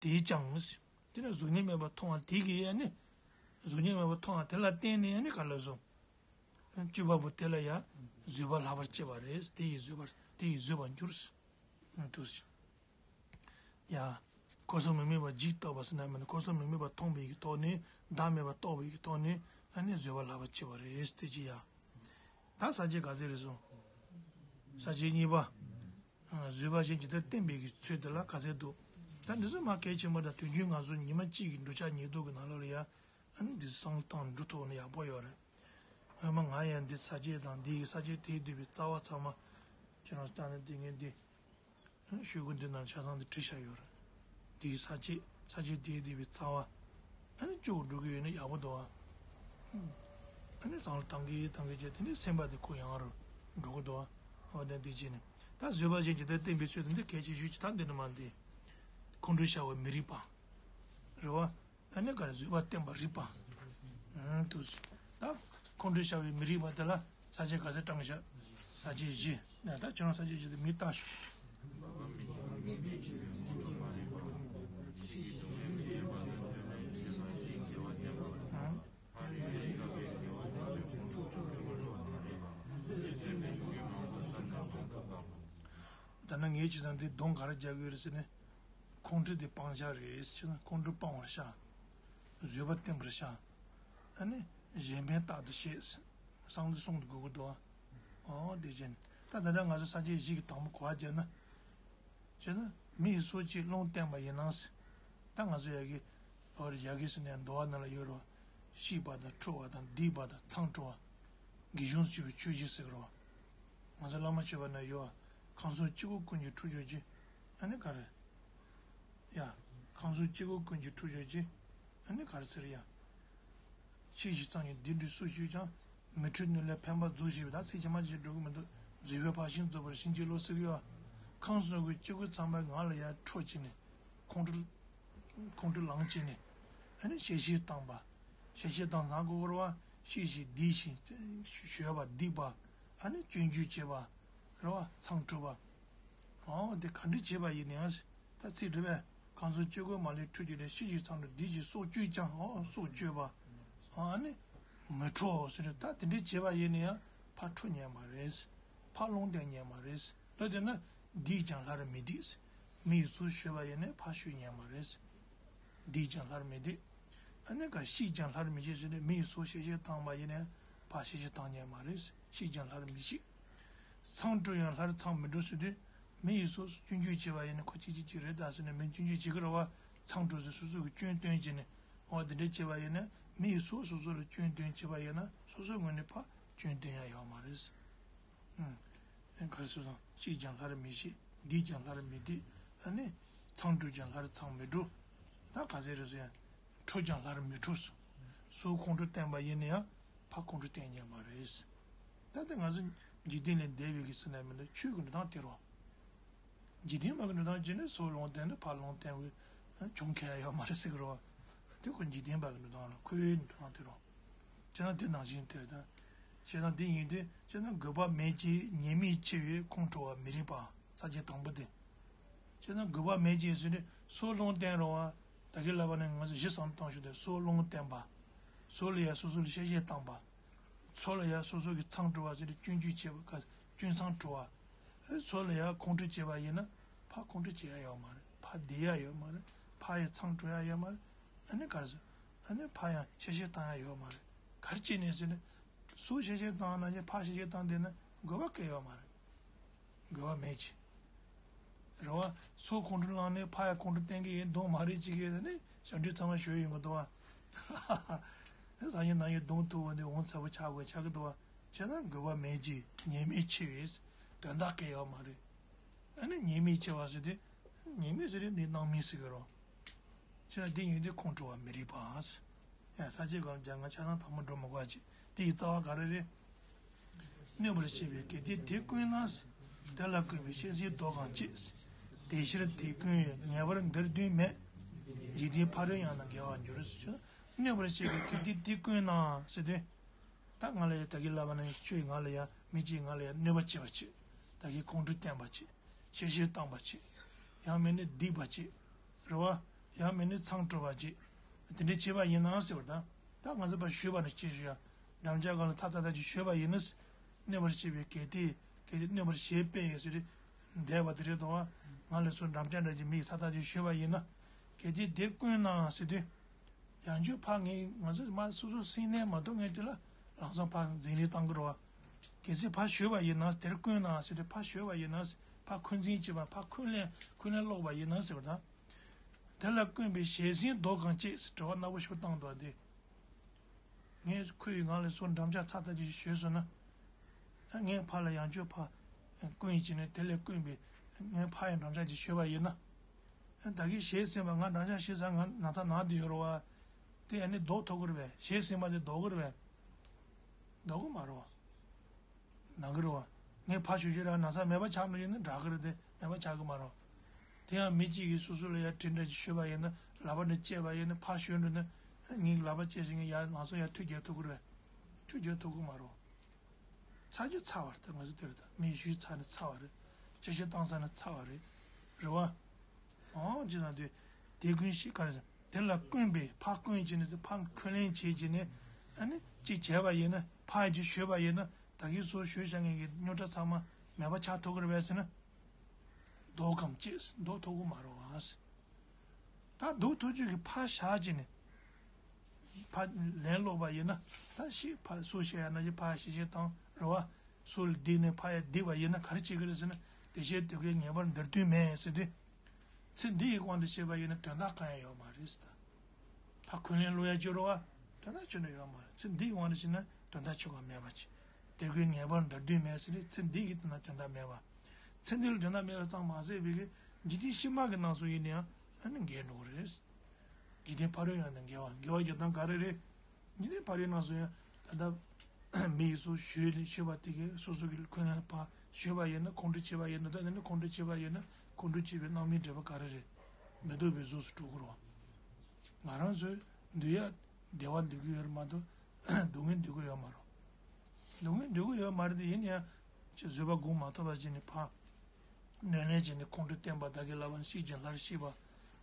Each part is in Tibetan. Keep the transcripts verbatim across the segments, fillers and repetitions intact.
དེས་ཀྱང་། དེ་ནི་གཟུགས་བརྙན་མེད་པར་མཐོང་བ་དེ་གིས་ཡང་ནི། གཟུགས་བརྙན་མེད་པར་མཐོང་བ་དེ་ལ་བརྟེན་ནས་ཡང་ནི་ག་ལ་བཟུང་། བཅུ་པ་པོ་དེ་ལ་ཡང་བཟོད་པ་ལྷག་པར་སྐྱེ་བ་རེད། དེ་ཡིས་བཟོད་པར་དེ་ཡིས་བཟོད་པར་འགྱུར། འདུག་ཡ། འཁོར་གསུམ་མི་དམིགས་པ་ཇི་ལྟ་བ་ཟེར་ན་མིན་འཁོར་གསུམ་མི་དམིགས་པ་མཐོང་བའི་གི་ཐོག་ནས་བདག་མེད་པ་རྟོགས་པའི་གི་ཐོག་ནས་ཨ་ནི་བཟོད་པ་ལྷག་པར་སྐྱེ་བ་རེད། དེ་ཅི་ཡ། ད་ས་བཅད་ག་ཚད་རེད་སོང་། ས་བཅད་གཉིས་པ། བཟོད་པ་གཞན་ཇི་ལྟར་བསྟེན་པའི་གི་ཚུལ་དེ་ལ་ག་ཚད་འདུག་ད་འདི་ཚོ་མ་གལ་ཆེན་པོ་དང་དུས་རྒྱུན་ང་ཚོ་ཉི་མ་གཅིག་གི་འགྲུལ་ཆ་ཉལ་འདུག་གི་ནང་ལོགས་ལ་ཡ། ཨ་ནི་འདི་བསམ་བློ་བཏང་འགྲོ་ཐུབ་ན་ཡག་པོ་ཡོད་རེད། སྔོན་མ་ང་ཡང་འདི་ས་བཅད་དང་འདི་ཡི་ས་བཅད་དེའི་བསྡུས་པའི་རྩ་བ་ཚང་མ། ཁྱེད་རང་ལྟ་ན་འདི་ངས་འདི། ཤོག་གུ་འདི་ནང་ཆ་ཚང་འདི་བྲིས་བཞག་ཡོད་རེད། འདི་ཡི་ས་བཅད་ས་བཅད་དེའི་བསྡུས་པའི་རྩ་བ། ཨ་ནི་ཅུང་འགྲོ་གི་ཡོད་ན་ཡག་པོ་འདུག་ཨ། ཨ་ནི་བསམ་བློ་བཏང་གི་བཏང་གི་བྱས་དེ་ནི་སེམས་པ་དེ་ཁོ་ཡང་རུ་འགྲོ་གི་འདུག་ཨ། འོ་དེ་འདི་བྱས་ནས་ད་བཟོད་པ་ཅན་ཇི་ལྟར་བསྟེན་པའི་ཚུལ་དེ་འདི་གལ་ཆེ་ཤོས་ཀྱི་ད་འདི་ནི་མ་འདི། ཁོང་ཁྲོ་བྱ་བའི་མི་རིགས་པ། རེད་བ། ད་ནི་ག་རེ་བཟོད་པ་བསྟེན་པ་རིགས་པ། ཨང་དུ། ད་ཁོང་ཁྲོ་བྱ་བའི་མི་རིགས་པ་དེ་ལ་ས་བཅད་ག་ཚད་བགྲངས་བཞག་ས་བཅད་བཞི། ན་ད་ཁྱེད་རང་ས་བཅད་བཞི་དེ་མི་ལྟ་ཞོག་ཨང་། ད་ནི་ངས་ཅི་ཙམ་འདི་གདོང་ག་རེ་རྒྱག་གི་ཡོད་རེད་ཟེར་ནས། ཁོང་ཁྲོ་དེ་སྤང་བྱ་རེད་ཟེར་ན་ཁོང་ཁྲོ་སྤང་བར་བྱ། བཟོད་པ་བསྟེན་པར་བྱ། ཨ་ནི་གཞན་ཕན་རྟག་ཏུ་བྱེད། བསམ་བློ་གསུང་དགོས་ཀྱི་འདུག་ཨ། འོ་དེ་བཞིན་ད་ད་ལྟ་ང་ཚོ་ས་བཅད་བཞི་གི་དང་པོ་གོ་བ་བརྒྱབ་ན། བྱས་ན་མི་ཡི་སྲོག་གཅོད་རླུང་བསྟན་པ་ཡིན་ནའང་ཟེར། ད་ང་ཚོ་ཡ་གི་འོ་རེད་ཡ་གི་ཟེར་ནས་འདུལ་བ་ནང་ལ་ཡོད་རེད་བ། བཤིག་པ་དང་འཁྲུ་བ་དང་སྡིག་པ་དང་མཚང་འཁྲུ་བ། སྒེག་གཞོམ་སྤྱོད་པའི་ཆོས་བཞི་ཟེར་གི་རེད་བ། ང་ཚོ་བླ་མ་མཆོད་པ་ན་ཡོད་བ། ཁམས་གསུམ་སྤྱི་བོ་ཀུན་གྱི་ཁྲུས་གཅོད་ཅིང་། ཨ་ནི་ག་རེ། ཡ། ཁམས་གསུམ་སྤྱི་བོ་ཀུན་གྱི་ཁྲུས་གཅོད་ཅིང་། ཨ་ནི་ག་རེ་ཟེར་ཡ། ཤེས་བཞིན་སངས་རྒྱས་འདི་འདྲའི་སུ་ཞིག་ཀྱང་། མི་འཁྲུལ་གནོད་ལས་ཕན་པ་རྫོགས་ཤེས་པའི་ད་ཚིག་ཇི་མ་ཇི་འགྲོ་གི་མི་འདུག་མཛོད་པའི་ཕར་ཕྱིན་རྫོགས་པར་བྱིན་གྱིས་རློབས་ཟེར་གི་ཡོད། ཁམས་གསུམ་གྱི་སྤྱི་བོ་ཚངས་པའི་ངང་ལ་ཡར་འཕྲོ་བྱས་ནས། ཁོང་ཁྲོ། ཁོང་ཁྲོ་ལངས་བྱས་ནས། ཨ་ནི་གཤེ་གཤེ་བཏང་པ། གཤེ་གཤེ་བཏང་ན་གོ་གོ་ར་བ། ཤེས་བཞིན་སྡིག་བཞིན་ཞུ་བ་སྡིག་པ། ཨ་ནི་སྐྱོན་བརྗོད་བྱེད་པ། རེད་བ་མཚང་འཁྲུ་བ། ཨོ་དེ་ག་འདྲ་བྱེད་པ་ཡིན་ནའང་ད་ཚིག་འདྲི་བས་གང་སོང་སྤྱོད་སྒོ་མ་ལས་འཁྲུལ་གྱི་ལས་ཤེས་བཞིན་ཚང་འགྲོ་འདི་ཞིག་སྲོག་གཅོད་ཀྱང་ཨོ་སྲོག་གཅོད་པ། ཨ་ནི་མི་ཁྲོ་ཟེར་ད་དེ་འདྲ་བྱེད་པ་ཡིན་ནའང་ཕར་ཁྲོ་ཉན་མ་རེད། ཕར་རླུང་བསྟན་ཉན་མ་རེད། ལོ་དེ་ན་སྡིག་ཀྱང་སླར་མི་སྡིག་མི་ཡི་སྲོག་གཅོད་པ་ཡིན་ནའང་ཕར་གཅོད་ཉན་མ་རེད། སྡིག་ཀྱང་སླར་མི་སྡིག་ཨ་ནི་ག་བཤིག་ཀྱང་སླར་མི་བཤིག་ཟེར་ནས་མི་ཡི་སྲོག་གཤེ་གཤེ་བཏང་པ་ཡིན་ནའང་ཕར་གཤེ་གཤེ་བཏང་ཉན་མ་རེད། བཤིག་ཀྱང་སླར་མི་བཤིག་མཚང་འཁྲུ་ཡང་སླར་མཚང་མི་འཁྲུ་ཟེར་དུས་མི་ཡི་སྲོག་སྐྱོན་བརྗོད་བྱེད་པ་ཡིན་ན་ཁོ་གཅིག་གཅིག་གཅིག་རེད་ད་ཟེར་ནས་མི་སྐྱོན་བརྗོད་བྱེད་ཀྱི་རེད་བ། མཚང་འཁྲུ་ཟེར་སོ་སོ་གི་སྐྱོན་སྟོན་བྱས་ནས་འོ་དེ་འདྲ་བྱེད་པ་ཡིན་ན་མི་ཡི་སྲོག་སོ་སོ་ལ་སྐྱོན་སྟོན་བྱེད་པ་ཡིན་ན་སོ་སོའི་ངོས་ནས་ཕར་སྐྱོན་སྟོན་ཡ་ཡོད་མ་རེད། ཨུམ། ག་རེ་ཟེར་སོང་། བཤིག་ཀྱང་སླར་མི་བཤིག་སྡིག་ཀྱང་སླར་མི་སྡིག་ཨ་ནི། མཚང་འཁྲུ་ཀྱང་སླར་མཚང་མི་འཁྲུ། ད་ག་ཚད་རེད་ཟེར་ཡང་། འཁྲུ་ཀྱང་སླར་མི་འཁྲུ། སོ་ཁོང་ཁྲོ་བསྟན་པ་ཡིན་ན་ཡང་ཕར་ཁོང་ཁྲོ་བསྟན་ཉན་མ་རེད། ད་ལྟ་ང་ཚོ་འཇིག་རྟེན་ལས་འདས་པའི་གི་ཟེར་ན་མི་འདུག་ཆོས་ཀྱི་འགྲོ་སྟངས་དེ་རེད། འཇིག་རྟེན་པ་གི་འགྲོ་སྟངས་བྱས་ནས་སོ་རླུང་བསྟན་ནས་ཕར་རླུང་བསྟན་པའི་གྱོང་ཁེ་ཡ་ཡོད་མ་རེད་ཟེར་གི་རེད་བ། དེ་ཁོ་འཇིག་རྟེན་པ་གི་འགྲོ་སྟངས་རེད་ཁོའི་འགྲོ་སྟངས་དེ་རེད། བྱས་ཙང་དེ་ནང་བཞིན་དེ་རེད་ད། བྱས་ཙང་དེ་ཡིན་དུས་བྱས་ཙང་དགོས་པ་མེད་ཅིང་ཉེས་དམིགས་ཆེ་བས་ཁོང་ཁྲོ་བ་མི་རིགས་པ་ས་བཅད་དང་པོ་དེ། བྱས་ཙང་དགོས་པ་མེད་ཅིང་ཟེར་ནས་སོ་རླུང་བསྟན་རུང་བ་ད་གིན་ལབ་པ་ནས་ང་ཚོ་གཞི་བསམ་བཏང་ཞུ་དེ་སོ་རླུང་བསྟན་པ། སོ་ལ་ཡ་སོ་སོ་ལ་གཤེ་གཤེ་བཏང་པ། སོ་ལ་ཡ་སོ་སོ་གི་མཚང་འཁྲུ་བ་ཟེར་ནས་སྐྱོན་བརྗོད་བྱེད་པ་ག་སྐྱོན་མཚང་འཁྲུ་བ། སོ་ལ་ཡ་ཁོང་ཁྲོ་བྱེད་པ་ཡིན་ན་ཕར་ཁོང་ཁྲོ་བྱེད་ཡ་ཡོད་མ་རེད་ཕར་བསྡད་ཡ་ཡོད་མ་རེད་ཕར་ཡ་མཚང་འཁྲུ་ཡ་ཡོད་མ་རེད། ཨ་ནི་ག་རེ་ཟེར། ཨ་ནི་ཕར་ཡང་གཤེ་གཤེ་བཏང་ཡ་ཡོད་མ་རེད། ག་རེ་བྱས་ནས་ཟེར་ན། སོ་གཤེ་གཤེ་བཏང་ན་ནི་ཕར་གཤེ་གཤེ་བཏང་བསྡད་ན་དགོས་པ་གང་ཡང་ཡོད་མ་རེད། དགོས་པ་མེད་ཅིང་། རེད་བ། སོ་ཁོང་ཁྲོ་ལངས་ནས་ཕར་ཡང་ཁོང་ཁྲོ་བསྟན་གི་ཡིན་གདོང་མ་རེད་ཅིག་གིས་ནི་ཞབས་འདྲེན་ཚང་མ་ཞོལ་ཡོང་གི་འདུག་བ། སང་ཉིན་གནངས་ཉིན་གདོང་ཐུག་འོང་དུས་འོང་ཚ་པོ་ཆགས་དགོས་ཆགས་གི་འདུག་བ། བྱས་ན་དགོས་པ་མེད་ཅིང་ཉེས་དམིགས་ཆེ་བས་དོན་དག་གང་ཡང་ཡོད་མ་རེད། ཨ་ནི་ཉེས་དམིགས་ཆེ་བ་ཟེར་དུས། ཉེས་དམིགས་ཟེར་དུས་འདི་སྣང་མེད་ཟེར་གི་རོ། ཁྱེད་ལ་འདི་ཡིན་དུས་ཁོང་ཁྲོ་བ་མི་རིགས་པ། ཡ་ས་བཅད་སྒང་རྒྱ་ང་ཆ་ཚང་དང་པོ་འགྲོ་མི་དགོས་ཅིག་དེ་ཡི་རྩ་བ་ག་རེ་རེད། གནོད་པར་བྱེད་པའི་གལ་ཏེ་དེ་ཀུན་ན། དེ་ལ་བཀོད་པའི་བཤད་ཚིག་མདོ་གང་བྱེད། དེ་ཕྱིར་དེ་ཀུན་ཡོད་ངེས་པར་འདིར་འདོན་མེད། འཇིག་རྟེན་ཕ་རོལ་ཡང་ན་འགལ་བར་འགྱུར། གནོད་པར་བྱེད་པའི་གལ་ཏེ་དེ་ཀུན་ན་ཟེར་དུས། ད་ང་ལ་ཡ་ད་གིན་ལབ་པ་ན་ཁྱོད་ང་ལ་ཡ་མི་གཅིག་ང་ལ་ཡ་གནོད་པ་བྱེད་པ་བྱེད། ད་གིན་ཁོང་ཁྲོ་བསྟན་པ་བྱེད། གཤེ་གཤེ་བཏང་པ་བྱེད། ཡང་མིན་ན་སྡིག་པ་བྱེད། རེད་བ། ཡང་མིན་ན་མཚང་བྲུ་བ་ཅིག་དེ་འདྲ་བྱས་པ་ཡིན་ན་ཟེར་བ་དང་། ད་ང་ཚོ་ཕར་ཞུས་པ་ནི་ཅི་ཞུ་ཡ། འགྲམ་ལྕག་སྒང་ལ་ཐག་ཐག་ཐག་ཅིག་ཞུས་པ་ཡིན་ན། གནོད་པར་བྱེད་པའི་གལ་ཏེ། གལ་ཏེ་གནོད་པར་བྱེད་པས་ཟེར་ཏེ། འདས་པ་དེ་རེད་དོ། ང་ལ་སོ་འགྲམ་ལྕག་འདྲ་ཅིག་མི་ཡིས་ཐག་ཐག་ཅིག་ཞུས་པ་ཡིན་ན། གལ་ཏེ་དེར་བརྐོས་ན་ཟེར་དུས། ཡང་ཁྱོད་ཕར་ངས་ང་ཚོ་མ་སོ་སོ་སེམས་ནས་མ་གཏོགས་ངས་དེ་ལ་ལམ་སང་ཕར་འཛིང་རེས་བཏང་གི་རེད་བ། གལ་སྲིད་ཕར་ཞུས་པ་ཡིན་ན་དེར་བརྐོས་ན་ཟེར་དུས་ཕར་ཞུས་པ་ཡིན་ན། ཕར་འཁོན་འཛིང་བྱེད་པ་ཕར་འཁོན་ལན་འཁོན་ལན་སློག་པ་ཡིན་ན་ཟེར་བ་དང་། དེ་ལ་བརྐོས་པའི་ཞལ་ཟས་བདོག་གམ་ཅེས་ཟེར་དྲི་བ་རྣ་བོ་ཞིག་བཏང་འདུག་སྟེ། ངས་ཁོ་ཡིས་ང་ལ་སོ་འགྲམ་ལྕག་ཚ་ཐག་ཅིག་ཞུས་སོང་ན། ངས་ཕར་ལ་ཡང་ཁྱོད་ཕར་བརྐོས་བྱས་ནས་དེ་ལས་བརྐོས་པའི་ངས་ཕར་ཡང་འགྲམ་ལྕག་ཅིག་ཞུས་པ་ཡིན་ན། ད་གིན་ཞལ་ཟས་པ་ང་འགྲམ་ལྕག་ཞུས་ཙང་ང་ན་ཚ་ན་བསྡད་ཡོད་རེད་བ། དེ་ཡང་ནི་བཟློག་ཐུབ་ཀྱི་རེད་པས། ཞལ་ཟས་པ་དེ་བཟློག་གི་རེད་པས། བཟློག་གི་མ་རེད་བ། ན་གི་རེད་བ། ངས་ཕར་ཞུ་ཞུ་ར་ན་ཚ་མེད་པ་ཆགས་འགྲོ་ཡིན་ན་འདྲ་གི་རེད་དེ་མེད་པ་ཆགས་གི་མ་རེད་བ། དེ་ཡང་མི་གཅིག་གིས་སོ་སོ་ལ་ཡ་དྲིན་འདྲ་ཅིག་ཞུས་པ་ཡིན་ན། ལག་པ་འདྲ་བཅད་པ་ཡིན་ན། ཕར་ཞོན་འགྲོ་ན། ངའི་ལག་པ་བཅད་ཟིན་ངས་ཡར་ལམ་སང་ཡར་མཐུད་རྒྱག་ཐུབ་ཀྱི་རེད་པས། མཐུད་རྒྱག་ཐུབ་ཀྱི་མ་རེད། ཚ་རྒྱུ་ཚ་བ་རེད་ད། ང་ཚོ་དེ་རེད་ད། མི་ཞུས་ཚ་ནི་ཚ་བ་རེད། ཅ་ཆས་བཏང་ས་ནི་ཚ་བ་རེད། རེད་བ། ཨང་ཅི་ན་དུས་དེ་ཀུན་ཤེས་ག་རེ་ཟེར། དེ་ལ་བརྐོས་པས་ཕར་བརྐོས་བྱས་ནས་ཕར་འཁོན་ལན་བྱས་བྱས་ནས། ཨ་ནི་གཅིག་བྱས་པ་ཡིན་ན། ཕར་ཅིག་ཞུས་པ་ཡིན་ན། ད་གིན་སོ་ཞུས་བཞག་མཁན་གྱི་རྙོག་དྲ་ཚང་མ་མེད་པ་ཆགས་ཐུབ་ཀྱི་རེད་པས་ཟེར་ན། བཟློག་གམ་ཅེས། བཟློག་ཐུབ་ཀྱི་མ་རེད་བ། ད་བཟློག་ཐུབ་ཆོག་གི་ཕར་བཞག་བྱས་ནས། ཕར་ལན་སློག་པ་ཡིན་ན། ད་ཤི་ཕར་སུ་ཤི་ཡ་ན་ཤི་ཕར་ཤི་ཤི་བཏང་རེད་བ། སུ་ལ་བསྡིགས་ནས་ཕར་ཡ་བསྡིགས་པ་ཡིན་ན་ག་རེ་བྱེད་ཀྱི་རེད་ཟེར་ན། བདེ་གཤེགས་དེ་ཀའི་ངེས་པར་འདིར་འདུས་མེད་ཟེར་དུས། ཚེ་འདི་ཡི་དབང་དུ་བྱས་པ་ཡིན་ན་དོན་དག་གང་ཡང་ཡོད་མ་རེད་ཟེར་ད། ཕར་འཁོན་ལན་སློག་ཡ་ཅིག་རེད་བ། དོན་དག་ཅི་འདྲ་ཡོད་མ་རེད། ཚེ་འདི་ཡི་དབང་དུ་བྱས་ན་དོན་དག་ཆོ་ག་མེད་པ་ཅིག་དེ་ཀའི་ངེས་པར་འདིར་འདུས་མེད་ཟེར་ནས་ཚེ་འདི་ཡི་དོན་དག་དོན་དག་མེད་པ། ཚེ་འདི་ལ་དོན་དག་མེད་པ་ཙམ་མ་ཟད་པའི་གི་འཇིག་རྟེན་ཕྱི་མ་གི་སྣང་ཚུལ་ཡིན་ན་ཡང་ཨ་ནི་འགལ་འགྲོ་གི་རེད། འཇིག་རྟེན་ཕ་རོལ་ཡང་ནི་འགལ་བ། འགལ་བ་རྒྱག་སྟངས་ག་རེ་རེད། འཇིག་རྟེན་ཕ་རོལ་སྣང་ཚུལ་ཡང་ད་ལྟ་མི་ཡི་སོ་ཞུས་ཞུས་པ་དེ་གའི་སོ་སོ་གི་འཁོན་ལན་ཕར་ཞུས་པ་ཡིན་ན། ཁོང་ཁྲོ་བྱས་པ་ཡིན་ན། ད་ནི་ཁོང་ཁྲོ་བྱས་པ་ཡིན་ན་ཁོང་ཁྲོ་བྱས་པའི་སྣང་མེད་འདྲེས་པ་ག་རེ་རེད། མི་སྡུག་པའི་གཟུགས་སུ་འགྲོ་གི་རེད་བ། ང་རང་ཚོས་འདུལ་ཡ་བདེ་བ་འདོད་ཀྱི་ཡོད་རེད་མ་གཏོགས་སྡུག་བསྔལ་འདོད་ཀྱི་ཡོད་མ་རེད། སྡུག་བསྔལ་འདོད་ཀྱི་ཡོད་མ་རེད་དེ། ཡིན་ཡང་ཅི་བཟོད་པ་སྒོམ་མ་ཐུབ་པ་བྱས་ནས་ཕར་གནོད་ལན་བྱས་ནས་ཁོང་ཁྲོ་བསྟན་པ། བདག་གི་ལག་པ་ནས་བཤིག་ཅིང་སླར་བཤིག་པ།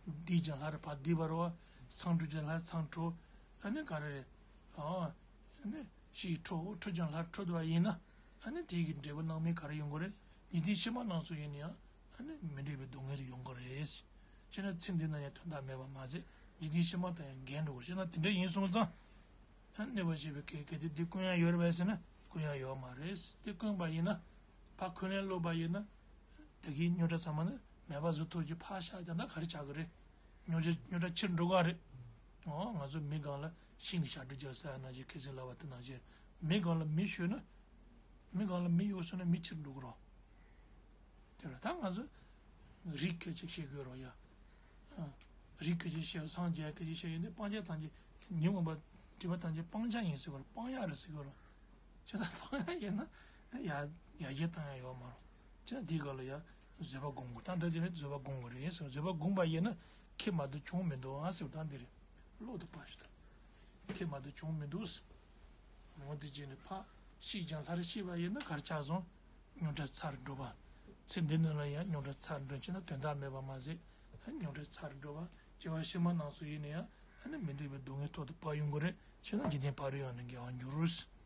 བསྡིགས་ཅིང་སླར་ཕར་བསྡིགས་པ་རེད་བ། མཚང་འཁྲུ་ཅིང་སླར་མཚང་འཁྲུ། ཨ་ནི་ག་རེ་རེད། ཨ་ནི་ཤི་འཁྲུ་འཁྲུ་ཅིང་སླར་འཁྲུ་བསྡད་པ་ཡིན་ན། ཨ་ནི་དེ་གི་འབྲས་བུ་སྣང་མེད་ག་རེ་ཡོང་གི་རེད། འཇིག་རྟེན་ཕྱི་མ་སྣང་ཚུལ་ཡིན་ན་ཡང་། ཨ་ནི་མི་འདོད་པའི་སྡུག་བསྔལ་དེ་ཡོང་གི་རེད། བྱས་ན་ཚེ་འདི་ན་ཡང་དོན་དག་མེད་པ་མ་ཟད་འཇིག་རྟེན་ཕྱི་མ་དང་ཡང་འགལ་འགྲོ་གི་རེད། བྱས་ན་དེ་འདྲ་ཡིན་སོང་ཙང་། ཨ་གནོད་པ་བྱེད་པའི་གལ་གལ་ཏེ་འདི་བརྐོ་ཡ་ཡོད་རེད་པས་ཟེར་ན་བརྐོ་ཡ་ཡོད་མ་རེད། འདི་བརྐོས་པ་ཡིན་ན། ཕར་འཁོན་ལན་སློག་པ་ཡིན་ན། ད་གིན་རྙོག་དྲ་ཚང་མ་ནི་མེད་པ་བཟོ་ཐུབ་ཀྱི། ཕར་བཞག་ཀྱང་ད་ག་རེ་ཆགས་ཀྱི་རེད། རྙོག་དྲ་རྙོག་དྲ་ཕྱིར་འགྲོ་ག་རེད། འོ་ང་ཚོ་མི་སྒང་ལ་ཤིང་གི་ཞག་སྒྲིལ་རྒྱག་ཟེར་ཡ་ནང་བཞིན། ཁ་སང་ལབ་པ་དེ་ནང་བཞིན་མི་སྒང་ལ་མེ་གཡོགས་སོང་ན། མི་སྒང་ལ་མེ་གཡོགས་སོང་ན་མེ་ཕྱིར་འགྲོ་གི་རེད། དེ་རེད། ད་ང་ཚོ་རིགས་སྐད་ཆ་བཤད་དགོས་རེད་ཡ། ཨ། རིགས་སྐད་ཆ་བཤད། སངས་རྒྱས་སྐད་ཆ་བཤད་ཡོང་དུས་སྤང་བྱ་ཐམས་ཅད། ཉོན་མོངས་པ་སྒྲིབ་པ་ཐམས་ཅད་སྤང་བྱ་ཡིན་ཟེར་བ་རེད། སྤང་ཡག་རེད་ཟེར་གི་རེད། བྱས་ཙང་སྤང་ཡག་ཡིན་ན་ཡར་ཡར་རྒྱས་བཏང་ཡག་ཡོད་མ་རེད། བྱས་ཙང་དེའི་སྐབས་ལ་ཡ་བཟོད་པ་སྒོམ་དགོས། ད་ལྟ་དེ་ནས་བཟོད་པ་སྒོམ་དགོས་རེད་ཟེར། བཟོད་པ་སྒོམ་པ་ཡིན་ན་ཁེ་མ་ཐུབ་གྱོང་མི་འདུག་ཨ་ཟེར་བ་དང་འདི་རེད། བློ་དུ་བབས་ཤིག་ད། ཁེ་མ་ཐུབ་གྱོང་མི་འདུག་ཟེར། འོ་དེ་བྱས་ནས་ཕར་བཤིག་ཀྱང་སླར་བཤིག་པ་ཡིན་ན་ག་རེ་ཆགས་སོང་། རྙོག་དྲ་ཚར་འགྲོ་བ། ཚེ་འདི་ནང་ལ་ཡང་རྙོག་དྲ་ཚར་འགྲོ། བྱས་ན་དོན་དག་མེད་པ་མ་ཟད། རྙོག་དྲ་ཚར་འགྲོ་བ། སྐྱེ་བ་ཕྱི་མ་ནང་སུ་ཡིན་ན་ཡང་། ཨ་ནི་མི་འདོད་པའི་སྡུག་བསྔལ་ཐོག་ཏུ་བབས་ཡོང་གི་རེད། བྱས་ན་འཇིག་རྟེན་ཕ་རོལ་ཡང་ནི་འགལ་བར་འགྱུར།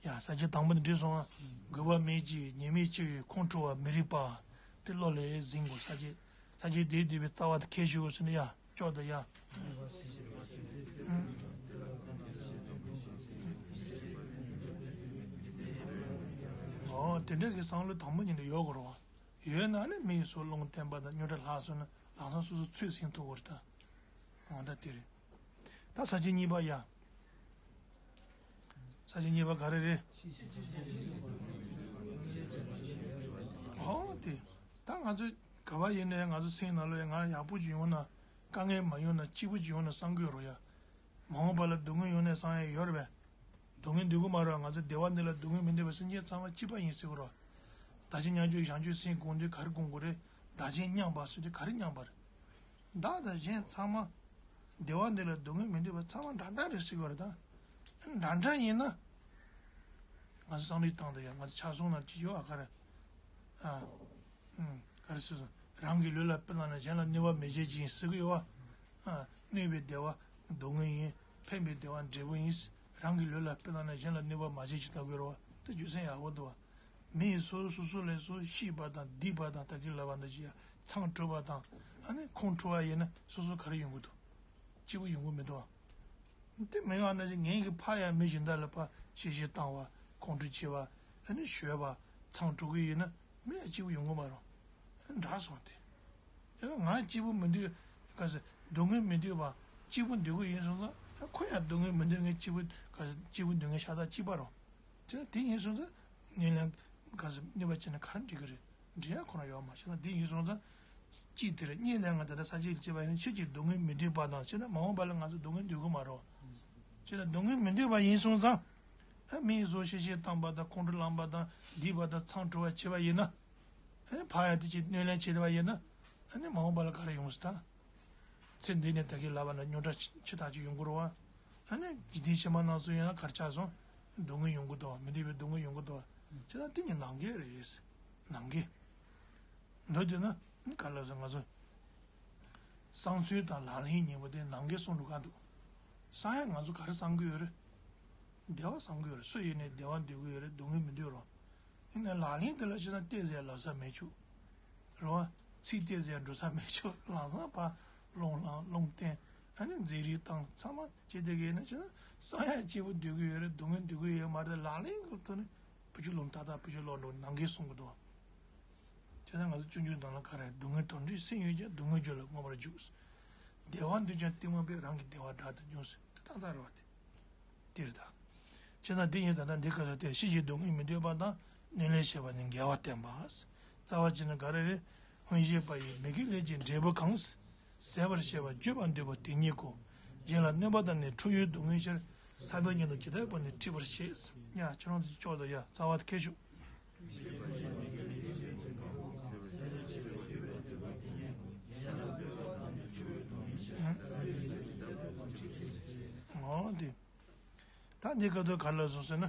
ཡ། ས་བཅད་དང་པོ་འདི་འགྲིག་སོང་ང་། རྒོད་པ་མེད་ཅིང་ཉེས་དམིགས་ཆེ་བའི་ཁོང་ཁྲོ་བ་མི་རིགས་པ། དེ་བློ་ལ་ཟིན་དགོས། ས་བཅད། ས་བཅད་དེའི་བསྡུས་པའི་རྩ་བ་དེ་ཁྱེར་ཤོག་ཟེར་ནས་ཡ། ཅོག་ཏུ་ཡ། ཨོ། དེ་འདྲ་གི་བསམ་བློ་དང་པོ་ཉིད་ནས་ཡོད་དགོས་རེད་བ། ཡོད་ན་ནི་མི་ཡི་སྲོག་བློ་ངོར་བསྟན་པ་དང་རྙོག་དྲ་ལྷག་སོང་ན་ལམ་སང་སོ་སོ་ཚོད་ཟིན་ཐུབ་དགོས་རེད་ད། འོ་ད་དེ་རེད། ད་ས་བཅད་གཉིས་པ་ཡ། ས་བཅད་གཉིས་པ་ག་རེ་རེད། ཨོ་དེ། ད་ང་ཚོ་ག་པར་ཡིན་ནའི་ང་ཚོ་སེམས་ནང་ལ་ཡ་ང་ཡག་པོ་ཅིག་ཡོང་ན། དཀའ་ངལ་མ་ཡོང་ན་སྐྱིད་པོ་ཅིག་ཡོང་ན་བསམ་གྱི་ཡོད་རེད་ཡ། མ་འོངས་པ་ལ་སྡུག་བསྔལ་ཡོང་ནས་བསམ་ཡ་ཡོད་རེད་པས། སྡུག་བསྔལ་འདོད་ཀྱི་མ་རེད། ང་ཚོ་བདེ་བ་འདི་ལ་སྡུག་བསྔལ་མི་འདོད་པའི་སེམས་ཅན་ཚང་མ་གཅིག་པ་ཡིན་ཟེར་གྱི་རེད། བདག་གཞན་མཉམ་སྐྱོང་བྱང་ཆུབ་སེམས་སྒོམ་དུས་ག་རེ་སྒོམ་དགོས་རེད། བདག་གཞན་མཉམ་པ་ཟེར་དུས་ག་རེ་མཉམ་པ་རེད། བདག་དང་གཞན་ཚང་མ། བདེ་བ་འདི་ལ་སྡུག་བསྔལ་མི་འདོད་པ་ཚང་མ་འདྲ་འདྲ་རེད་ཟེར་གྱི་རེད་ད། འདྲ་འདྲ་ཡིན་ན། ང་ཚོ་བསམ་བློའི་སྟེང་དུ་ཡང་ང་ཚོ་ཕྱག་སྲུང་ན་ཅི་ཡོད་ཨ་ག་རེ། ཨ། ཨུམ། ག་རེ་ཟེར་སོང་། རང་གི་ལུས་ལ་སྤུ་ལངས་ནས་གཞན་ལ་གནོད་པ་མི་བྱེད་ཅིང་ཟེར་གྱི་ཡོད་བ། གནོད་པའི་བདེ་བ་སྡུག་བསྔལ་ཡིན། ཕན་པའི་བདེ་བ་འབྲས་བུ་ཡིན། རང་གི་ལུས་ལ་དཔེ་བཏང་ན་གཞན་ལ་གནོད་པ་མ་བྱེད་ཅིག་ལྟ་དགོས་རེད་བ། དེ་རྒྱུ་མཚན་ཡག་པོ་འདུག་བ། མི་ཡི་སོ་སོ་སོ་ལས་སོ་ཤེས་པ་དང་སྡིག་པ་དང་ད་གིན་ལབ་པ་འདྲ་ཅིག་ཡ་མཚང་འཁྲུ་བ་དང་ཨ་ནི་ཁོང་ཁྲོ་བ་ཡིན་ན་སོ་སོ་ག་རེ་ཡོང་གི་འདུག་སྐྱིད་པོ་ཡོང་གི་མི་འདུག་བ། དེ་མི་ཡོང་ན་ཅིག་ངའི་གི་ཕ་ཡ་མི་གཞན་དག་ལ་ཕ་གཤེ་གཤེ་བཏང་བ་ཁོང་ཁྲོ་བྱེད་པ་ཨ་ནི་ཞོད་པ་མཚང་འཁྲུ་གི་ཡིན་ན་མི་ཡ་སྐྱིད་པོ་ཡོང་གི་མ་རེད། འདྲ་སོང་སྟེ། དེ་ལ་ང་སྐྱིད་པོ་མི་འདུག་ག་ཟེ། སྡུག་བསྔལ་མི་འདོད་པ་སྐྱིད་པོ་འདོད་གི་ཡིན་སོང་ཙང་ཁོ་ཡང་སྡུག་བསྔལ་མི་འདོད་མཁན་སྐྱིད་པོ་ག་ཟེ་སྐྱིད་པོ་འདོད་མཁན་ཤ་སྟག་གཅིག་པ་རེད། དེ་ལ་དེ་ཡིན་སོང་ཙང་གནོད་ལན་ག་ཟེ་གནོད་པ་བྱས་ན་ག་རེ་འགྲིག་གི་རེད། འགྲིག་ཡ་ཁོ་རང་ཡོད་མ་རེད། བྱས་ཙང་དེ་ཡིན་སོང་ཙང་། གཅིག་དེ་རེད། གཉིས་ལན་ང་ད་ལྟ་ས་བཅད་ལ་བྱས་པ་ཡིན་ན་ཕྱིས་ཀྱི་སྡུག་བསྔལ་མི་འདོད་པ་དང་བྱས་ན་མ་འོངས་པ་ལ་ང་ཚོ་སྡུག་བསྔལ་འདོད་གི་མ་རེད། བྱས་ན་སྡུག་བསྔལ་མི་འདོད་པ་ཡིན་སོང་ཙང་། ཨ་མི་ཡི་སོ་གཤེ་གཤེ་བཏང་པ་དང་ཁོང་ཁྲོ་ལངས་པ་དང་སྡིག་པ་དང་མཚང་འཁྲུ་བ་བྱས་པ་ཡིན་ན། ཨ་ནི་ཕ་ཡ་དེ་ཅིག་གནོད་ལན་བྱེད་པ་ཡིན་ན། ཨ་ནི་མ་འོངས་པ་ལ་ག་རེ་ཡོང་སྲིད་ད། ཚེ་འདི་ནས་ད་གིན་ལབ་པ་ན་རྙོག་དྲ་ཆེ་ཆེ་ཐག་ཅིག་ཡོང་གི་རེད་བ། ཨ་ནི་འཇིག་རྟེན་ཕྱི་མ་ནང་ཚུད་ཡིན་ན་ག་རེ་ཆགས་སོང་། སྡུག་བསྔལ་ཡོང་གི་འདུག་མི་འདོད་པའི་སྡུག་བསྔལ་ཡོང་གི་འདུག་བྱས་ཙང་དེ་ནི་ནམ་མཁའི་རེད། ནམ་མཁའི། མདོར་བསྡུས་ན་ག་ལ་སོང་ང་ཚོ། བསམ་ཚུལ་དང་ལག་ལེན་གཉིས་པོ་དེ་ནམ་མཁའི་སོང་འགྲོ་ག་འདུག་བསམ་ཡ་ང་ཚོ་ག་རེ་བསམ་གི་ཡོད་རེད། བདེ་བ་བསམ་གི་ཡོད་རེད། སུ་ཡིན་ནའི་བདེ་བ་འདོད་གི་ཡོད་རེད། སྡུག་བསྔལ་མི་འདོད་རོགས། ཡིན་ནའི་ལག་ལེན་དེ་ལ་བྱས་ཙང་བལྟས་ཟེར་ལབ་ས་མེད་ཆུག་རེད་བ། ཚིག་བལྟས་ཟེར་འགྲོ་ས་མེད་ཆུག་ལམ་སང་ཕར་སློང་ལངས་སློང་བསྟན། ཨ་ནི་མཛེས་རིས་བཏང་ཚང་མ་བྱས་དེ་གས་ནི་བྱས་ཙང་བསམ་ཡ་སྐྱིད་པོ་འདོད་གི་ཡོད་རེད། སྡུག་བསྔལ་འདོད་གི་ཡོད་མ་རེད། ལག་ལེན་གི་ཐོག་ནས་བུ་ཆུ་ལོང་ཏག་ཏག་བུ་ཆུ་ལོག་འགྲོ་ནམ་མཁའི་སོང་གི་འདུག་བྱས་ཙང་ང་ཚོ་སྤྱོད་འཇུག་ནང་ལ་ག་རེ་སྡུག་བསྔལ་དོར་འདོད་སེམས་ཡོད་ཀྱང་སྡུག་བསྔལ་རྒྱུ་ལ་མངོན་པར་འཇུག་བདེ་བ་འདོད་ཀྱང་གཏི་མུག་པས་རང་གི་བདེ་བ་དགྲ་དང་སྙོམས་ཟེར་དེ་ཏག་ཏག་རེད་བ་དེ། དེ་རེད་ད། བྱས་ཙང་དེ་ཡིན་ད་ལྟ་འདི་ག་ཚོད་དེར་ཕྱིས་ཀྱི་སྡུག་བསྔལ་མི་འདོད་པ་དང་གནོད་ལན་བྱེད་པ་ནི་འགལ་བ་བསྟན་པ། རྩ་བ་བྱས་ན་ག་རེ་རེད། སྔོན་བྱས་པ་ཡི་མི་དགེ་ལས་ཀྱི་འབྲས་བུ་གང་། ཟད་པར་བྱེད་པ་བརྗོད་པར་འདོད་པ་དེ་ཉིད་ཀོ། གཞན་ལ་གནོད་པ་དང་ནི་འཁྲུལ་བའི་སྡུག་བསྔལ་ཕྱིར། ས་བོན་ཉིད་དུ་ཇི་ལྟར་བབ་ནས་འཁྲིད་པར་བྱེད། ཡ་ཁྱོད་རང་ཚོ་ཅོག་ཏུ་ཡ་རྩ་བ་དེ་ཁྱེར་ཤོག་ཨོ་དེ། ད་འདི་ག་དུས་ག་ལ་སོང་ཟེར་ན།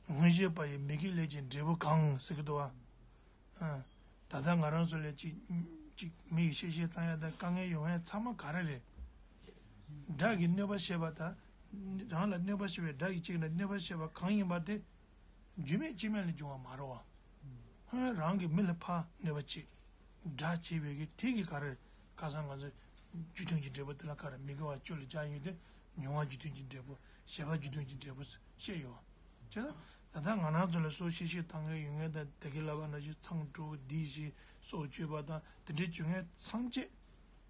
སྔོན་བྱས་པ་ཡི་མི་དགེ་ལས་ཀྱི་འབྲས་བུ་གང་ཟེར་གི་འདུག་བ། ཨ། ད་ལྟ་ང་རང་ཚོ་ལས་ཅིག་ཅིག་མི་ཡི་གཤེ་གཤེ་བཏང་ཡ་དང་དཀའ་ངལ་ཡོང་ཡ་ཚང་མ་ག་རེ་རེད། དགྲ་གིས་གནོད་པ་བྱས་པ་དང་། རང་ལ་གནོད་པ་བྱས་པའི་དགྲ་གིས་གཅིག་ལ་གནོད་པ་བྱས་པ་གང་ཡིན་པ་དེ། རྒྱུ་མེད་རྐྱེན་མེད་ལས་བྱུང་བ་མ་རེད་བ། ཧོན་རང་གི་མི་ལ་ཕར་གནོད་པ་བྱེད། དགྲ་བྱེད་པའི་གི་དེ་གི་ག་རེ། ཁ་སང་ང་ཚོ་རྒྱུ་མཐུན་གྱི་འབྲས་བུ་དེ་ལ་ག་རེ་མི་དགེ་བ་བཅུ་ལ་སྦྱར་ཡོད་དེ། མྱོང་བ་རྒྱུ་མཐུན་གྱི་འབྲས་བུ། བྱས་པ་རྒྱུ་མཐུན་གྱི་འབྲས་བུ་བཤད་ཡོད། བྱས་ཙང་ད་ལྟ་ང་རང་ཚོ་ལ་སྲོག་གཤེ་གཤེ་བཏང་མཁན་ཡོད་མཁན་དང་དེ་གི་ལབ་པ་ནང་བཞིན་མཚང་འཁྲུ་སྡིག་བྱེད་སྲོག་གཅོད་པ་དང་དེ་འདྲའི་བྱེད་མཁན་ཐམས་ཅད།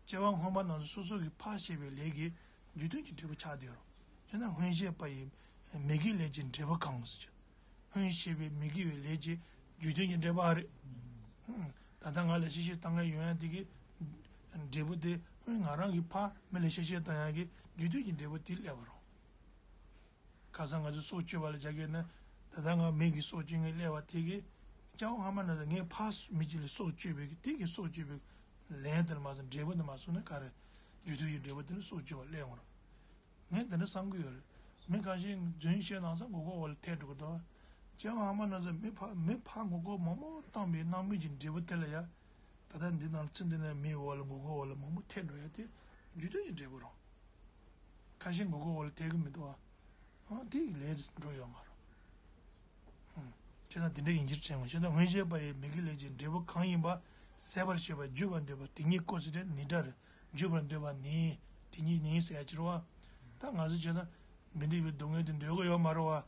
སྐྱེ་བ་སྔོན་མ་ནང་བཞིན་སོ་སོ་གི་ཕར་བྱས་པའི་ལས་ཀྱི་རྒྱུ་མཐུན་གྱི་འབྲས་བུ་ཆགས་བསྡད་ཡོད་རེད། བྱས་ན་སྔོན་བྱས་པ་ཡི་མི་དགེ་ལས་ཀྱི་འབྲས་བུ་གང་ཟེར། སྔོན་བྱས་པའི་མི་དགེ་བའི་ལས་ཀྱི་རྒྱུ་མཐུན་གྱི་འབྲས་བུ་ཨ་རེད། ད་ལྟ་ང་ལ་གཤེ་གཤེ་བཏང་མཁན་ཡོང་ཡ་དེ་གི་འབྲས་བུ་དེ་སྔོན་ང་རང་གི་ཕར་མི་ལ་གཤེ་གཤེ་བཏང་ཡ་གི་རྒྱུ་མཐུན་གྱི་འབྲས་བུ་དེ་སླེབས་པ་རེད། ཁ་སང་ང་ཚོ་སྲོག་གཅོད་པ་ལ་བྱ་གི་ན། ད་ལྟ་ང་མི་གི་སྲོག་གཅོད་མཁན་སླེབས་པ་དེ་གི། སྐྱེ་བ་སྔ་མ་ན་ད་ངས་ཕར་མི་གཅིག་ལ་སྲོག་གཅོད་པའི་གི་དེ་གི་སྲོག་གཅོད་པའི་ལན་དེར་མ་སོང་འབྲས་བུ་དེ་མ་སོང་ན་ག་རེ། རྒྱུ་མཐུན་གྱི་འབྲས་བུ་དེ་ནི་སྲོག་གཅོད་པ་སླེབས་འོང་ར། ངས་དེ་འདྲ་བསམ་གི་ཡོད་རེད། མི་ཁ་ཤས་རྫུན་བཤད་ནང་བཟང་མགོ་སྐོར་འོག་ལ་ཐལ་འགྲོ་གི་འདུག་སྐྱེ་བ་སྔ་མ་ན་ད་མི་ཕ་མི་ཕར་མགོ་སྐོར་མང་པོ་བཏང་པའི་སྣང་མུན་གྱི་འབྲས་བུ་དེ་ལ་ཡ། ད་ལྟ་འདི་ནང་ཚུལ་འདི་ནས་མིའི་འོག་ལ་མགོ་སྐོར་འོག་ལ་མང་པོ་ཐལ་འགྲོ་ཡ་དེ་རྒྱུ་མཐུན་གྱི་འབྲས་བུ་རེད། ཁ་ཤས་མགོ་སྐོར་འོག་ལ་ཐལ་གི་མི་འདུག་ཨ། ཨ་དེ་ལས་འགྲོ་ཡོད་མ་རེད། ཨང་། བྱས་ཙང་དེ་འདྲ་ཡིན་གྱི་དྲན་འོང་། བྱས་ཙང་སྔོན་བྱས་པ་ཡི་མི་དགེ་ལས་ཀྱི་འབྲས་བུ་གང་ཡིན་པ། ཟད་པར་བྱེད་པ་བརྗོད་པར་འདོད་པ་དེ་ཉིད་ཀོ་ཟེར་ཏེ་ནི་སྒྲ་རེད། བརྗོད་པར་འདོད་པ་ནི་དེ་ཉིད་ནི་ཟེར་ཡ་ཅི་རེད་བ། ད་ང་ཚོ་བྱས་ཙང་མི་འདོད་པའི་སྡུག་བསྔལ་དེ་འདོད་གི་ཡོད་མ་རེད་བ།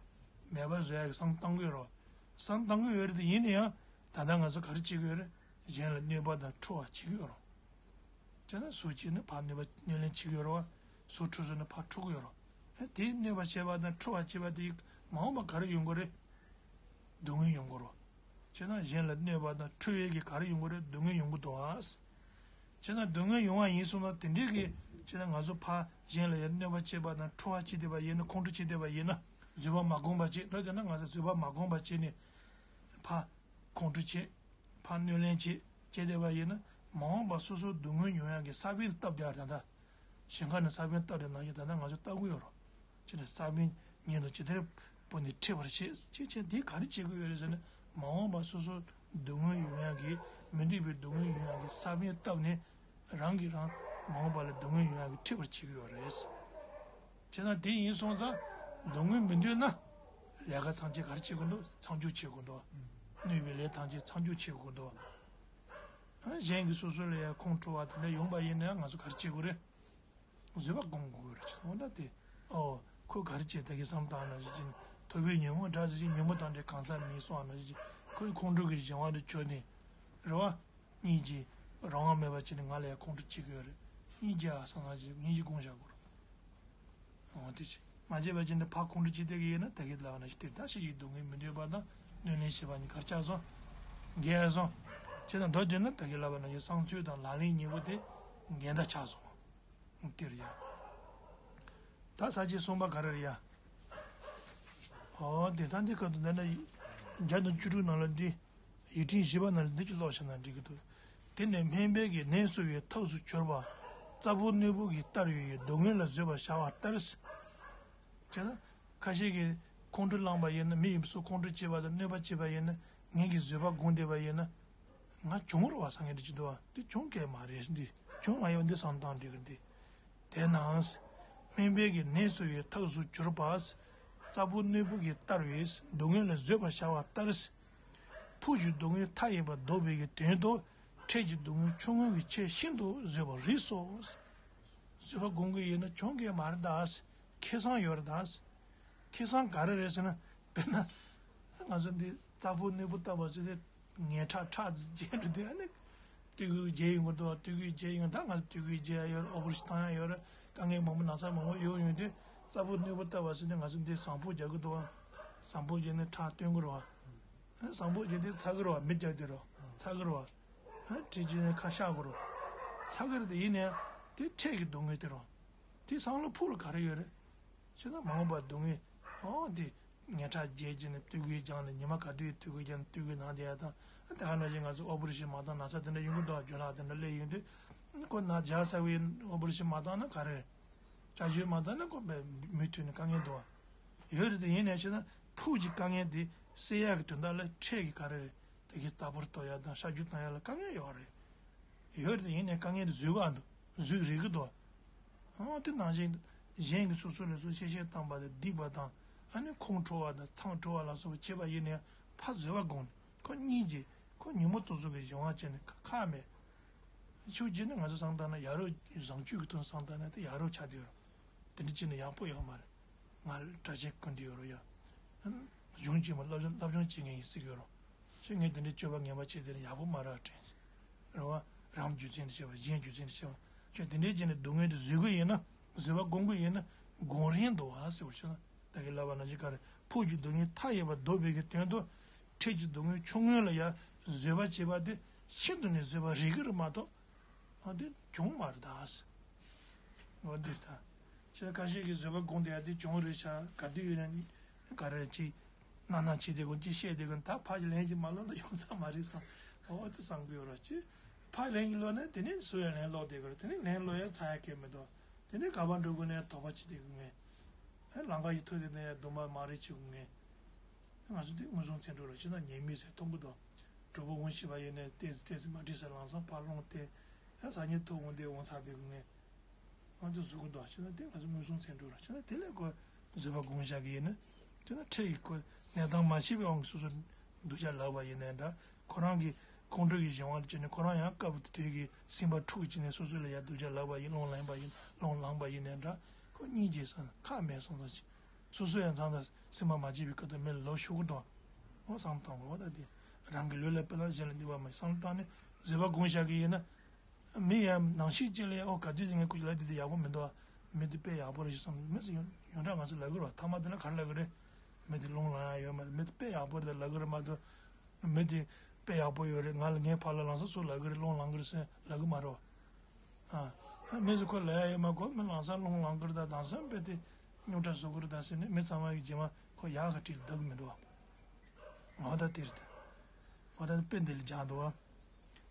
མེད་པ་བཟོ་ཡ་གི་བསམ་བཏང་གི་ཡོད་རེད་བ། བསམ་བཏང་གི་ཡོད་རེད་དེ་ཡིན་ན་ཡང་ད་ལྟ་ང་ཚོ་ག་རེ་བྱེད་ཀྱི་ཡོད་རེད། གཞན་ལ་གནོད་པ་དང་འཁྲུལ་བ་བྱེད་ཀྱི་ཡོད་རེད། བྱས་ན་ཟུག་གཅིག་ནི་ཕར་གནོད་པ་གནོད་ལན་བྱེད་ཀྱི་ཡོད་རེད་བ། ཟུག་འཁྲུལ་སོང་ན་ཕར་འཁྲུལ་གྱི་ཡོད་རེད། ཨ་དེའི་གནོད་པ་བྱེད་པ་དང་འཁྲུལ་བ་བྱེད་པ་དེ་མ་འོངས་པ་ག་རེ་ཡོང་གི་རེད། སྡུག་བསྔལ་ཡོང་གི་རེད། བྱས་ན་གཞན་ལ་གནོད་པ་དང་འཁྲུལ་བའི་གི་ག་རེ་ཡོང་གི་རེད། སྡུག་བསྔལ་ཡོང་གི་འདུག་ཨ། བྱས་ན་སྡུག་བསྔལ་ཡོང་བ་ཡིན་སོང་ན་དེ་འདྲའི་གི་བྱས་ན་ང་ཚོ་ཕར་གཞན་ལ་ཡང་གནོད་པ་བྱེད་པ་དང་འཁྲུལ་བ་བྱེད་བསྡད་པ་ཡིན་ན་ཁོང་ཁྲོ་བྱེད་བསྡད་པ་ཡིན་ན་བཟོད་པ་མ་བསྒོམས་པ་བྱེད་འགྲོ་བསྡད་ན་ང་ཚོ་བཟོད་པ་མ་བསྒོམས་པ་བྱེད་ནས་ཕར། ཁོང་ཁྲོ་བྱེད། ཕར་གནོད་ལན་བྱེད། བྱེད་བསྡད་པ་ཡིན་ན། མ་འོངས་པ་སོ་སོ་སྡུག་བསྔལ་མྱོང་ཡག་གི་ས་བོན་བཏབ་བསྡད་ཡ་ད་ལྟ། ཞིང་ཁ་ནས་ས་བོན་བཏབ་བསྡད་ནང་བཞིན་ད་ལྟ་ང་ཚོ་བཏབ་གི་ཡོད་རེད། ཅི་ནས་ས་བོན་ཉིད་དུ་ཇི་ལྟར་བབས་ནས་འཁྲིད་པར་བྱེད། ཅེས་བྱས་འདི་ག་རེ་བྱེད་དགོས་ཡོད་རེད་ཟེར་ན། མ་འོངས་པ་སོ་སོ་སྡུག་བསྔལ་མྱོང་ཡག་གི་མི་འདོད་པའི་སྡུག་བསྔལ་མྱོང་ཡག་གི་ས་བོན་བཏབ་ནས་རང་གིས་རང་ མ་འོངས་པ་ལ་སྡུག་བསྔལ་ཡོང་ཡག་གི་འཁྲིད་པར་བྱེད་ཀྱི་ཡོད་རེད། བྱས་ཙང་དེ་ཡིན་སོང་ཙང་སྡུག་བསྔལ་མི་འདོད་ན་ལས་ཀ་ཚང་ཆེ་ག་རེ་བྱེད་དགོས་འདུག་མཚམས་འཇོག་བྱེད་དགོས་འདུག་གནོད་པའི་ལས་ཐམས་ཅད་མཚམས་འཇོག་བྱེད་དགོས་འདུག་གཞན་གྱིས་སོ་སོ་ལ་ཡང་ཁོང་ཁྲོ་བ་དེ་འདྲ་ཡོང་པ་ཡིན་ན་ང་ཚོ་ག་རེ་བྱེད་དགོས་རེད། བཟོད་པ་སྒོམ་དགོས་རེད། འོ་ན་དེ། ཨོ། ཁོས་ག་རེ་བྱས་ད་གིན་བསམ་བཏང་ན་ཞིག་ཅིག་ཐོབ་པའི་ཉོན་མོངས་དགྲ་ཟེར་ཞིག་ཉོན་མོངས་དང་འདྲེས་གང་ཟག་མིན་སོང་ཨ་ན་ཞིག་ཅིག་ཁོས་ཁོང་ཁྲོ་གི་གཞན་དབང་དུ་གྱུར་ནས། རེད་བ། སྙིང་རྗེ། རང་དབང་མེད་པ་བྱས་ནས་ང་ལ་ཡང་ཁོང་ཁྲོ་བྱེད་ཀྱི་ཡོད་རེད། སྙིང་རྗེ་ཨ་བསམ་བསམ་ཞིག་སྙིང་རྗེ་སྒོམ་བཞག་དགོས་རེད། འོ་དེ་བྱས། མ་བྱས་པ་བྱས་ནས་ཕར་ཁོང་ཁྲོ་བྱེད་བསྡད་ཀྱི་ཡོད་ན་ད་གིན་ལབ་ན་ཞིག་དེར་ད་ཤི་ཡི་སྡུག་བསྔལ་མི་འདོད་པ་དང་གནོད་ལན་བྱེད་པ་གཉིས་གར་ཆགས་སོང་། འགལ་སོང་། བྱས་ཙང་མདོར་བསྡུས་ན་ད་གིན་ལབ་པ་ན་ཡང་བསམ་ཚུལ་དང་ལག་ལེན་གཉིས་པོ་དེ་འགལ་ཟླ་ཆགས་སོང་། དེ་རེད་ཡ། ད་ས་བཅད་གསུམ་པ་ག་རེ་རེད་ཡ། ཨོ་དེ་ད་འདི་སྐབས་དུ་འདི་ན་བརྒྱ་དང་བཅུ་དྲུག་ནང་ལ་འདི། ཡིག་ཕྲེང་བཞི་པ་ནང་ལ་འདི་ཅིག་ཀློག་བྱས་ན་འགྲིག་གི་འདུག་དེ་ནས་སྨན་པའི་གི་ནད་གསོ་བའི་ཐབས་སུ་གྱུར་པ། རྩ་ཕུག་གནོད་ཕུག་གིས་བཏབ་པའི་སྡུག་བསྔལ་ལ་བཟོད་པར་བྱ་བ་ལྟར། བྱས་ན། ཁ་ཤས་ཀྱིས་ཁོང་ཁྲོ་ལངས་པ་ཡིན་ན་མི་ཡིན་སུ་ཁོང་ཁྲོ་བྱེད་པ་དང་གནོད་པ་བྱེད་པ་ཡིན་ན་ངེད་ཀྱིས་བཟོད་པ་སྒོམ་བསྡད་པ་ཡིན་ན། ང་བྱུང་རུང་བ་སངས་རྒྱས་འདི་ཅི་འདུག་བ་འདི་བྱུང་གས་མ་རེད་འདི་བྱུང་མ་ཡོང་འདི་བསམ་སྟངས་འགྲིག་གི་འདི། དེས་ན། སྨན་པའི་གི་ནད་གསོ་བའི་ཐབས་སུ་གྱུར་པ། རྩ་ཕུག་གནོད་ཕུག་གིས་བཏབ་པའི་སྡུག་བསྔལ་ལ་བཟོད་པར་བྱ་བ་ལྟར། ཕུགས་ཀྱི་སྡུག་བསྔལ་མཐའ་ཡས་པ་བཟློག་པའི་གི་དོན་དུ། འཕྲལ་གྱི་སྡུག་བསྔལ་ཆུང་ངུ་གི་ཆེས་ཤིན་ཏུ་བཟོད་པར་རིགས་སོ། བཟོད་པ་སྒོམ་གི་ཡོད་ན་བྱུང་གི་མ་རེད་ད། ཁེ་བཟང་ཡོད་རེད་ད། ཁེ་བཟང་ག་རེ་རེད་ཟེར་ན། དཔེར་ན། ང་ཚོ་འདི་རྩ་ཕུག་གནོད་ཕུག་བཏབ་པ་ཚོ་དེ་ངན་ཁྲག་ཁྲག་རྗེན་རུ་དེ་ཨ་ནི། སྟོད་ཁོག་རྗེན་ཡོང་གི་འདུག་སྟོད་ཁོག་རྗེན་ཡོང་ད་ང་ཚོ་སྟོད་ཁོག་རྗེན་ཡོད་རེད། ཨོ་པ་རེ་ཤིན་བཏང་ཡ་ཡོད་རེད། དཀའ་ངལ་མང་པོ་ན་ཚ་མང་པོ་ཡོང་ཡོང་དུས་རྩ་ཕུག་གནོད་ཕུག་བཏབ་པ་ཚོ་དེ་ང་ཚོ་འདི་ཟངས་ཕོར་རྒྱག་གི་འདུག་ཟངས་ཕོར་རྒྱག་ནས་ཁྲག་བཏོན་གི་རེད་བ། ཟངས་ཕོར་རྒྱག་དུས་ཚ་གི་རེད་བ། མེ་རྒྱག་དུས་རེད་བ། ཚ་གི་རེད་བ། ཧ་ཁྲིད་ཀྱི་ནས་ཁ་ཤག་དགོས་རོ། ཚ་གི་རེད་དེ་ཡིན་ནའི་དེ་འཕྲལ་གྱི་སྡུག་བསྔལ་དེ་རོ། དེ་སང་ལོ་ཕུགས་ལ་ག་རེ་ཡོད་རེད། ཅེ་ན་མ་འོངས་པ་སྡུག་བསྔལ། ཨོ་དེ་ངན་ཁྲག་རྒྱས་ཀྱི་ནས་སྟོད་ཁོག་རྒྱང་ནས་ཉི་མ་ག་དུས་སྟོད་ཁོག་རྒྱང་ནས་སྟོད་ཁོག་ནང་དེ་ཡ་དང་། དེ་ག་ནང་བཞིན་ང་ཚོ་ཨོ་པ་རེ་ཤིན་མ་བཏང་ན་ཚ་དེ་འདྲ་ཡོང་གི་འདུག་རྒྱུ་ལག་དེ་འདྲ་སླེབས་ཡོང་དུས། ཁོ་ན་རྒྱག་ས་བའི་ཨོ་པ་རེ་ཤིན་མ་བཏང་ན་ག་རེ། རྒྱག་བཅོས་མ་བཏང་ན་ཁོ་མི་མཐུན་ནས་དཀའ་ངལ་འདུག་བ། ཡོད་རེད་དེ་ཡིན་ནའི་ཆེ་ན་ཕུགས་ཀྱི་དཀའ་ངལ་དེ་སེལ་ཡག་གི་དོན་དག་ལ་འཕྲལ་གྱི་ག་རེ་རེད། དེ་གའི་རྩ་ཕོར་གཏོར་ཡ་དང་གཤག་བཅོས་བཏང་ཡ་ལ་དཀའ་ངལ་ཡོད་རེད། ཡོད་རེད་ཡིན་ནའི་དཀའ་ངལ་དེ་བཟོད་དགོས་འདུག་བཟོད་རིགས་ཀྱི་འདུག་ཨང་དེ་ནང་བཞིན་གཞན་གྱིས་སོ་སོ་ལ་སོ་གཤེ་གཤེ་བཏང་པ་དང་སྡིགས་པ་དང་ཨ་ནི་ཁོང་ཁྲོ་བ་དང་མཚང་འཁྲོ་བ་ལ་སོགས་པ་བྱེད་པ་ཡིན་ནའི་ཕར་བཟོད་པ་སྒོམ་ཁོ་སྙིང་རྗེ་ཁོ་ཉོན་མོངས་དེ་ཚོ་གི་གཞན་དབང་བྱས་ནས་ཁ་ཁ་མེད། ཤུགས་རྒྱུ་ནི་ང་ཚོ་བསམ་བཏང་ན་ཡ་རབས་བཟང་སྤྱོད་ཀྱི་དོན་བསམ་བཏང་ན་དེ་ཡ་རབས་ཆགས་བསྡད་ཡོད་རེད། དེ་འདྲ་བྱས་ན་ཡག་པོ་ཡོད་མ་རེད། ང་ལ་གྲྭ་ཆས་གོན་བསྡད་ཡོད་རེད་ཡ། གཞུང་ཆེན་མོ་སློབ་སྦྱོང་སློབ་སྦྱོང་བྱེད་མཁན་ཡིན་ཟེར་གྱི་ཡོད་རེད། ཁྱོད་ངས་དེ་འདྲའི་སྤྱོད་པ་ངན་པ་བྱས་དེ་ནི་ཡག་པོ་མ་རེད་དྲན། རེད་བ། རང་རྒྱུ་མཚན་དུ་བྱས་པ་གཞན་རྒྱུ་མཚན་དུ་བྱས་པ་ཁྱོད་དེ་འདྲའི་བྱས་ནས་སྡུག་བསྔལ་དེ་བཟོད་ཀྱི་ཡིན་ན་བཟོད་པ་སྒོམ་གྱི་ཡིན་ན་སྒོམ་རིན་འདུག་བ་ཟེར་བ་ཞུ་ན་ད་གིན་ལབ་པ་ནང་བཞིན་ག་རེ་ཕུགས་ཀྱི་སྡུག་བསྔལ་མཐའ་ཡས་པ་བཟློག་པའི་གི་དོན་དུ་འཕྲལ་གྱི་སྡུག་བསྔལ་ཆུང་ངུ་ལ་ཡ་བཟོད་པ་བྱེད་པ་དེ་ཤིན་ཏུ་ནས་བཟོད་པ་རིགས་ཀྱི་རེད་མ་གཏོགས། ཨ་འདི་བྱུང་མ་རེད་ད། འོ་འདིར་ད། ཤ་ཁ་ཤས་ཀྱིས་བཟོད་པ་སྒོམ་བསྡད་ཡ་འདི་བྱུང་རེད་ཤག་ག་དུས་ཡོད་ན་ག་རེ་ཅིག་གནང་གནང་བྱེད་དེ་ཀུན་ཅིག་བཤད་དེ་ཀུན་ད་ཕ་གི་ལན་ཅིག་མ་ལོག་ན་ཡོང་ས་མ་རེད་བསམ། འོ་དེ་བསམ་གི་ཡོད་ར་ཅི། ཕ་ལན་གྱི་ལོག་ན་དེ་ནས་སུ་ཡང་ལན་ལོག་བསྡད་གི་རེད། དེ་ནས་ལན་ལོག་ཡ་ཚ་ཡ་གལ་མི་འདུག་དེ་ནས་ག་པར་འགྲོ་དགོས་ནས་དོགས་པ་བྱེད་དེ་ཀུན་ངས། ལམ་ཁ་ཡི་ཐོག་དེ་ནས་ཡ་སྡུག་པ་མ་རེད་བྱེད་ཀུན་ངས། ང་ཚོ་འདི་མངོན་སུམ་ཚད་འགྲོ་ར་ཅི་ན་ཉེས་དམིགས་ཟེར་མཐོང་གི་འདུག་གྲོགས་པོ་འོང་ཤེས་པ་ཡིན་ནས་ཏེས་ཏེས་མ་འགྲིག་ས་ལང་སང་ཕར་ལོང་སྟེ། ཨ་ས་ཉིན་ཐུག་འོང་དེ་འོང་ཚར་དེ་གི་ངས། ང་ཚོ་བཟོ་གི་འདུག་ཅི་ན་དེ་ང་ཚོ་མངོན་སུམ་ཚད་འགྲོ་ར་ཅི་ན་དེ་ལས་ཀོ་བཟོད་པ་སྒོམ་བཞག་གི་ཡིན་ན། ཅི་ན་འཕྲལ་གྱི་ཀོ་གནས་སྟངས་མ་ཤེས་པའི་དབང་གིས་སོ་སོ་སྡུག་ཅག་ལབ་པ་ཡིན་ནའི་འདྲ། ཁོ་རང་གི་ཁོང་ཁྲོ་གི་གཞན་དབང་དུ་བྱས་ནས་ཁོ་རང་ཡང་དཀའ་བ་དུས་ཀྱི་སེམས་པ་འཁྲུག་བྱས་ནས་སོ་སོ་ལ་ཡ་སྡུག་ཅག་ལབ་པ་ཡིན་སློང་ལངས་པ་ཡིན་སློང་ལངས་པ་ཡིན་ནའི་འདྲ། ཁོ་སྙིང་རྗེ་སང་ཁག་མེད་སོང་ཙང་ཅི། སོ་སོ་ཡང་ཚང་དང་སེམས་པ་མ་བརྗེད་པའི་སྐབས་དུ་མི་ལ་ལོ་ཤོར་གི་འདུག་འོ་བསམ་བཏང་དགོས་པ་ད་དེ་རང་གི་ལུས་ལ་དཔེ་ལ་གཞན་ལ་ནུས་པ་མ་བསམ་བཏང་ནས་བཟོད་པ་སྒོམ་བཞག་གི་ཡིན་ན། མི་ཡང་ནང་བཞིན་ཅིག་ལ་ཡང་ཨོ་ག་དུས་དེ་ངས་ཁོ་ལ་དེ་དེ་ཡག་པོ་མི་འདུག་མི་དེ་དཔེ་ཡག་པོ་རེད་ཞེས་བསམ་མི་ཚོ་ཡོང་ཡོང་གྲངས་ང་ཚོ་ལབ་གི་རེད་བ། ཐ་མ་དེ་ལ་ག་རེ་ལབ་གི་རེད། མི་དེ་སློང་ལངས་ཡ་ཡོད་མ་རེད། མི་དེ་དཔེ་ཡག་པོ་རེད་ལབ་གི་རེད་མ་གཏོགས། མི་དེ་དཔེ་ཡག་པོ་ཡོད་རེད། ང་ལ་ངའི་ཕར་ལ་ལངས་ས་སུ་ལབ་གི་རེད། སློང་ལངས་གི་རེད་ཟེར་ལབ་གི་མ་རེད་བ། ཨ། མི་ཚོ་ཁོ་ལ་ཡ་ཡོད་མ་གོ་མི་ལང་ས་སློང་ལང་གི་རེད་ད་དང་སེམས་དཔེ་དེ་རྙོག་དྲ་བཟོ་གི་རེད་ད་ཟེར་ནས་མི་ཚང་མ་གི་རྗེས་མ་ཁོ་ཡག་ག་ཁྲིད་ལྡབ་གི་མི་འདུག་བ། ང་ད་དེ་རེད་ད། ང་ད་དཔེ་འདི་ལ་སྦྱར་འདུག་བ།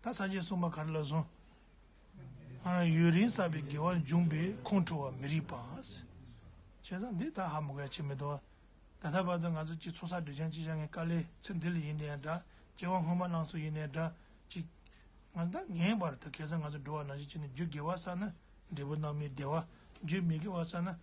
ད་ས་བཅད་གསུམ་པ་ག་རེ་ལབ་སོང་། ཨ། ཡུན་རིང་བསགས་པའི་དགེ་བ་འབྱུང་བས་ཁོང་ཁྲོ་བ་མི་རིགས་པ། བྱས་ཙང་འདི་ད་ཧ་མ་གོ་ཡ་ཆེ་མི་འདུག་བ། ད་ལྟ་བར་དུ་ང་ཚོ་སྤྱི་ཚོགས་བསགས་སྒྲིབ་སྦྱང་ཅི་བྱ་ངས་དཀའ་ལས་ཚེ་འདི་ལ་ཡིན་ནའི་འདྲ། སྐྱེ་བ་སྔོན་མ་ལངས་སུ་ཡིན་ནའི་འདྲ། ཅིག་ང་ད་ངའི་བར་དུ་ཁ་སང་ང་ཚོ་འགྲོ་བ་ནང་བཞིན་བྱས་ནས་རྒྱུ་དགེ་བ་བསགས་ན་ འབྲས་བུ་རྣམ་སྨིན་བདེ་བ་བརྗོད་མི་དགོས་པ་ཙམ་ན།